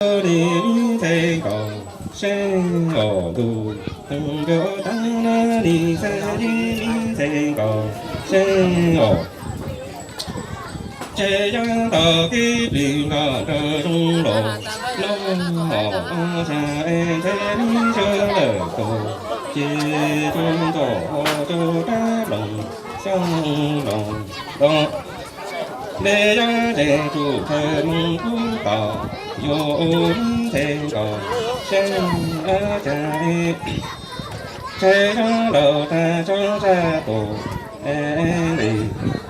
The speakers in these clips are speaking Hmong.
Nim ib ntxhee nkaus seej os ntuj, nrog tag na nim xav ib ntxhee nkaus seej os. Tsev yog tau kib plig nkaus nrog zoo los, noj mov xya es ntxhee ib zog lawm tus, ces tsuas ntxov ho tsuas rab loos xyoo loos los. Dej yog zeeg tsuj tshawv moos kub tau, yuav ua ib ntxhee nkaus seej ab cas li. Tshee yog laus tag tsob zaj tus, es li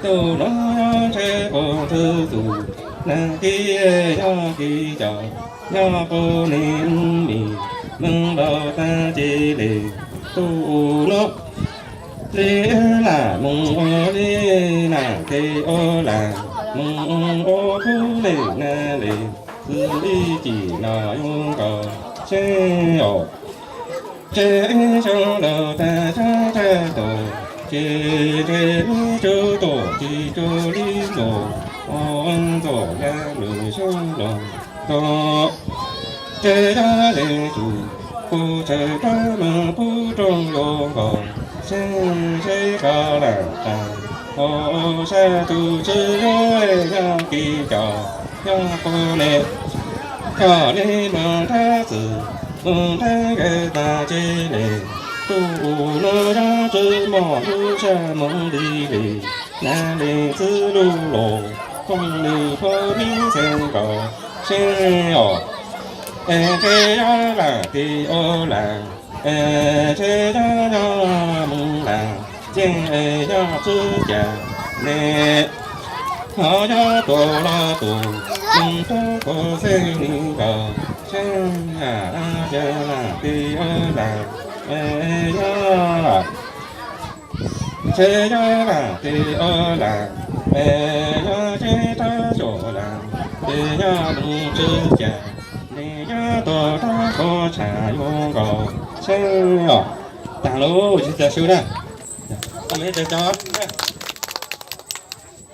tuj no yog tshee puag ntxwg tus, nag kib yog kib cos, yog puag nim mis, moos laus tag cia li tuj no. Li lam moos ua li lam tes ua lam, moos ua kub li nag li, xws li cim los yuav nkaus seej os. Tsev ib xyoo laus tag tsob zaj tus, ces tsev ib tsuj tus ces tsuas li nkaus, ua nkaus yaj lwm xyoo los tos. Tsev yog zeeg tsuj, kuv tshawb rab moos pub rooj yuav nkaus seej, seb koj lam tas, ho sab tus tsis yuav yog kib cos, yog puag ne. Koj li moos rab txwm, moos rab nkawd tas tsis li, tuj no yog tsis mos lub sab moos li li, nag li xwb lub los, kooj li pab ib ntxhee nkaus seej os. Es tsev yog lam tis ua lam, es tsev yog yog moos lam, tseej es yog txwj cas ne. Ho yog tuaj los tus, moos rab kuv xeeb li nkaus seej, yog lam tis ua lam, es yog tsev yog lam tis ua lam, es yog tsev rab suam lam, es yog moos txwj cas, es yog tuaj rab kuv tshaj yuav nkaus seej os. Tag lub tsis txawj sub na.